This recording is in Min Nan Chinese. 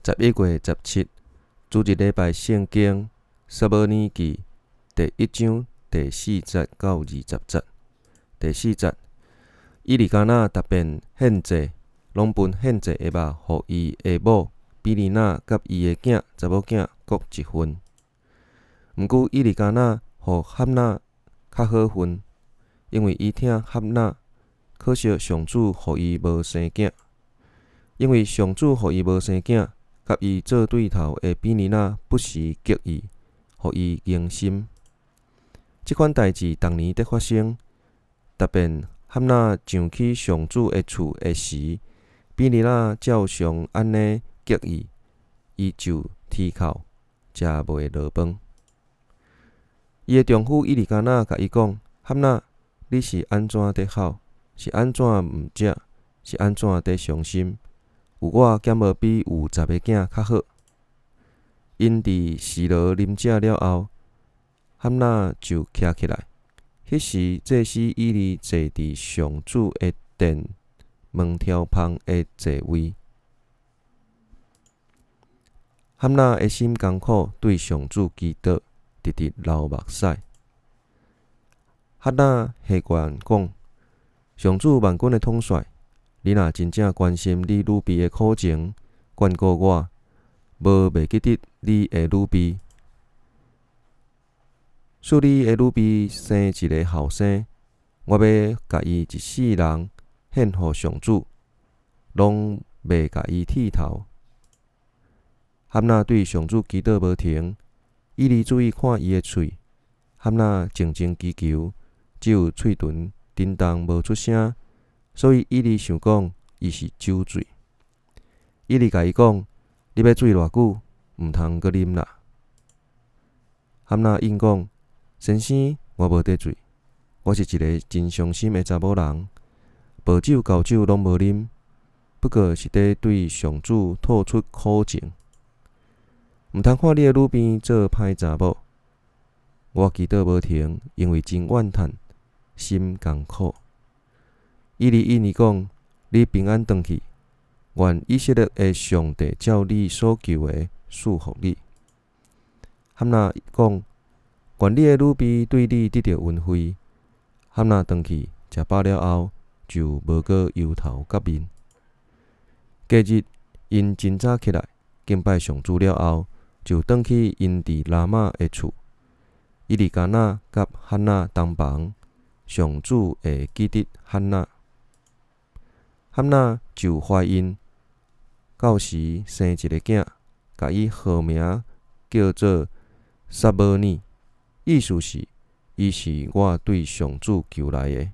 11月17，主日禮拜聖經撒母耳記第一章第四節到二十節。第四節，以利加拿逐遍獻祭，攏分獻祭的肉，予伊的某比尼那佮伊的囝查某囝各一份。毋過以利加拿予哈拿較好份，因為伊疼哈拿，可惜上主予伊無生囝。因為上主予伊無生囝，佮伊做對頭的比尼那不時激伊，予伊硬心。這款代誌逐年佇發生，逐遍哈拿上去上主的厝的時，比尼那照常按呢激伊，伊就啼哭，食袂落飯。伊的丈夫以利加拿共伊講：哈拿，你是按怎佇哭？是按怎毋食？是按怎佇傷心？有我敢無比有十个囝較好？𪜶佇示羅啉食了後，哈拿就徛起來。彼時祭司以利坐佇上主的殿門柱旁的座位。哈拿的心艱苦，對上主祈禱，直直流目屎。哈拿還願講：上主萬軍的統帥，你若真正關心你女婢的苦情，眷顧我，無袂記得你的女婢，賜你的女婢生一个後生，我欲共伊一世人獻予上主，攏袂共伊剃頭。哈拿對上主祈禱無停，以利注意看伊的喙，哈拿靜靜祈求，只有喙唇振動無出聲，所以以利想講伊是酒醉。以利共伊講：你欲醉偌久？毋通閣啉啦。哈拿應講：先生，我無佇醉，我是一个真傷心的查某人，無酒厚酒攏無啉，不過是佇對上主吐出苦情。毋通看你的女婢做歹查某。我祈禱無停，因為真怨嘆，心艱苦。以利應伊講：你平安轉去，願以色列的上帝照你所求的賜予你。哈拿講：願你的女婢對你得著恩惠。哈拿轉去食飽了後，就無閣憂頭結面。隔日，𪜶真早起來敬拜上主了後，就轉去𪜶佇拉瑪的厝。以利加拿佮哈拿同房，上主會記得哈拿。哈拿就懷孕，到時生一个囝，共伊號名叫做撒母耳，意思是伊是我對上主求來的。